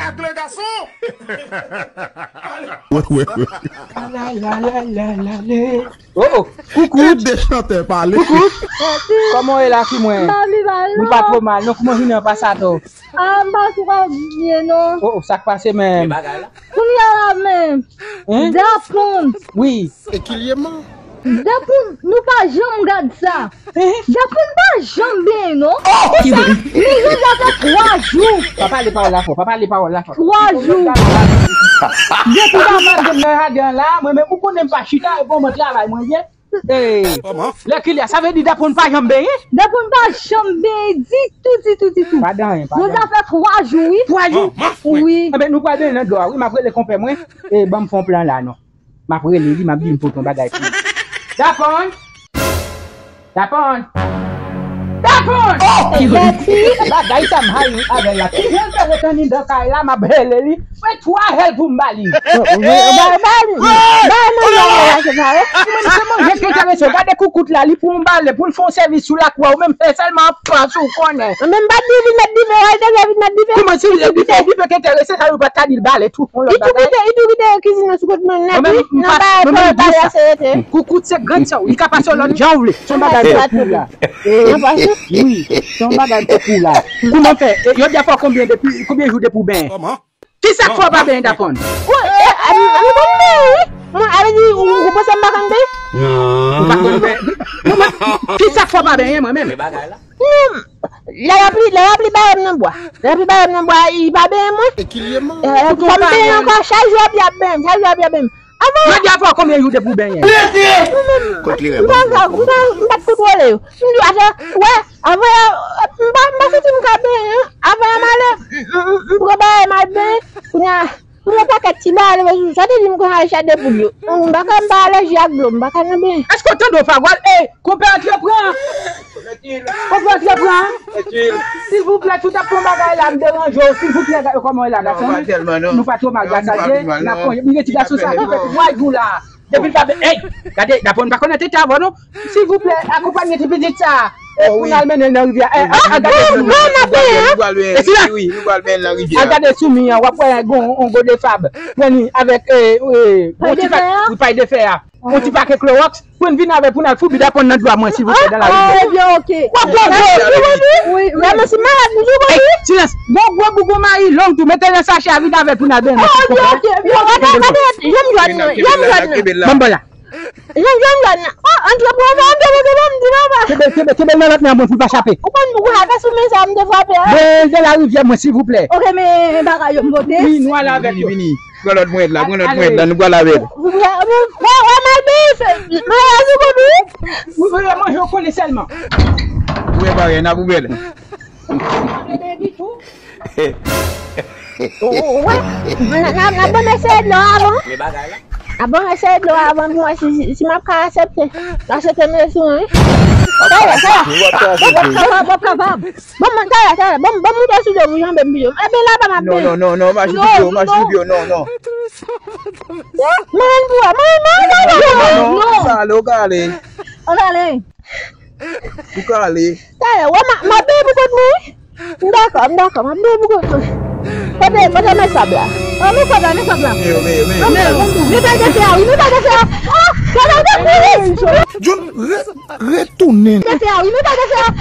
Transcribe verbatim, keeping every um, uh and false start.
Ak le gason. Wi, wi, wi. La, la, la, la, la, la. Oh, oh. Koukout. De chantè pale. Koukout. Kòman w ye la, fi mwen? Mwen pa twò mal non, kouman jounen an pase atò? Ah, m pa twò byen non. Oh, oh, sa k pase menm? Kounye a la menm. Hein? Dapon. Wi. Ekilyèman. Dapon, nou pa janm gad sa. Hein? Dapon pa janm benyen non. Oh! Men Jozya fè twa jou. Pa pale pawòl la fò, pa pale pawòl la fò. Twa jou. Depi Dapon nan jaden an la, mwen menm ou konnen m pa chita epi mwen travay mwen ye. Hey, lè kilè, sa vle di Dapon pa janm benyen? Dapon pa janm benyen ditou, ditou, ditou. Pa dan anyen, pa dan anyen. Jozya fè twa jou, wi. Twa jou? Wi. Enben, nou pral benyen nan dlo a, wi. M ap rele konpè mwen. E, ban m fè yon plan la, non. M ap rele li, m ap di l pote yon bagay pou li. Dapon! Dapon! Dapon! Oh! Bagay sa m hayi avè l la. Ki jan l fè ret anndan kay la, m ap rele li. Mwen twa jèl pou m ba li. Ba, ba, ba, ba, manje a, se pa vre. Mwen se manje k enterese w. Gade Koukout la, li pran yon balè pou l fè yon sèvis sou lakou a. Ou menm se sèlman an pran sou w konnen. Mwen menm m pa t di vin met dife, wè, deja vin met dife. Kouman si l di dife, dife k enterese, sa yo pa t ka di l balè tou, yon lòt bagay. Li tou kite, li tou kite kizin nan sou kot mwen, nan, nan balè, balè a se rete. Koukout se grann sè w, li ka pase w lòt jan w vle. Se yon bagay pou w la. Wi, se yon bagay pou w la. Kouman fè? E, yo di a fè w konbyen depi, konbyen jou depi w benyen? Kisa k fè w pa benyen Dapon? Wi, e, e, m, m konn benyen, wi. Mwen, a vle di, ou, ou panse m pa konn benyen? Ou pa konn benyen? Mwen, mwen, kisa k fè w pa benyen mwen menm? Non, lè lapli, lè lapli bare m nan bwa. Lè lapli bare m nan bwa, li pa benyen mwen. E, fò m benyen ankò, chak jou lapli ap benyen m, chak jou lapli ap benyen m. Avan. Jodi a fè w konbyen jou depi w benyen? Mwen menm, m pa, m pa, m pa t kontwole yo. M di, atè, wè, avan yè, m pa, m pa santi m ka benyen. Avan yè m ale, m, m, m pran bagay m al benyen. Kounye a, m pran pakèt ti bagay, sa te di m konn al chèche de poul yo. M pa ka, m pa alèji ak dlo, m pa ka nan benyen. Èske w tande w pa wal? Ey, konpè antre pran. Konpè antre pran. Silvouplè, si w t ap pran bagay la, m deranje w. Silvouplè, gade kòman w ye la, gason. Nou pa twò mal, gras a Dye. N ap konje. Mire ti gason sa ki fè twa jou la. Depi l pa, ey, gade, Dapon pa konn tete avè w non. Silvouplè, akonpanye ti pitit sa. E pou n al mennen l nan rivyè. E, a, a, gade soumi. E silans. A, gade soumi an, w ap wè gon, on gode fab. Pran li avèk, e, e, on ti pa, pay de fè a. On ti pake klowòks. Pou n vin avè l pou n al foubi Dapon nan dlo a mwen, silvouplè, dan lari. Ah, ebyen, oke. W ap pran dlo. Wi, wi. Lè mwen si malad, m di w, wi. Silans. Gon gwo boug, gon mari long tou, mete l nan sachè a, vin avè l pou n al benyen. Ah, oke, oke. Bon, gade, gade, jan m jwenn nou, jan m jwenn nou. Ban m bò la. Jan m jwenn nou. Oh, antre pran, antre, antre, antre, m di papa. Kenbe, kenbe, kenbe l nan lòt men an mwen pou l pa chape. Ou konn boug ou avè sou men sa, m te frape a. Benyen l dan larivyè mwen, silvouplè. Oke, men bagay yo m pote. Wi, nou ale avèk yo. Vini, vini. Pran lòt mwen la, pran lòt mwen la, nou pral avè l. Wè, wè, wè, mal bif, malèz ou konn wi. Wi, wi, manje w kole sèlman. Ou wè bagay, n ap ouvè l. Wè, n a, n a, n a bon eseye dlo avan. N a bon eseye dlo avan pou wè si, si, si m ap ka aksepte. Aksepte m sou, wi. Sa ye, sa ye. W ap kapab, w ap kapab. Bon, mwen, talè, talè, bon, bon, moute sou do pou janbe m pito. Ebyen, laba m ap benyen. Non, non, non, non, mache sou pye w, mache sou pye w, non, non. Mwen pou wè, mwen, mwen, mwen, mwen, mwen. Non, non, ou ka ale, ou ka ale. Ou ka ale. Ou ka ale. Talè, wè, m a, m ap benyen pou kont mwen, wi. M dakò, m dakò, m ap benyen pou kont mwen. Kote, kote men sab la? Oh, men sab la, men sab la. Men yo, men yo, men yo. Men, men, men pèl de fè a, wi, men pèl de fè a. Oh, gade, gade, gade. John, re-, retounen. Retounen. Oh, gade, gade.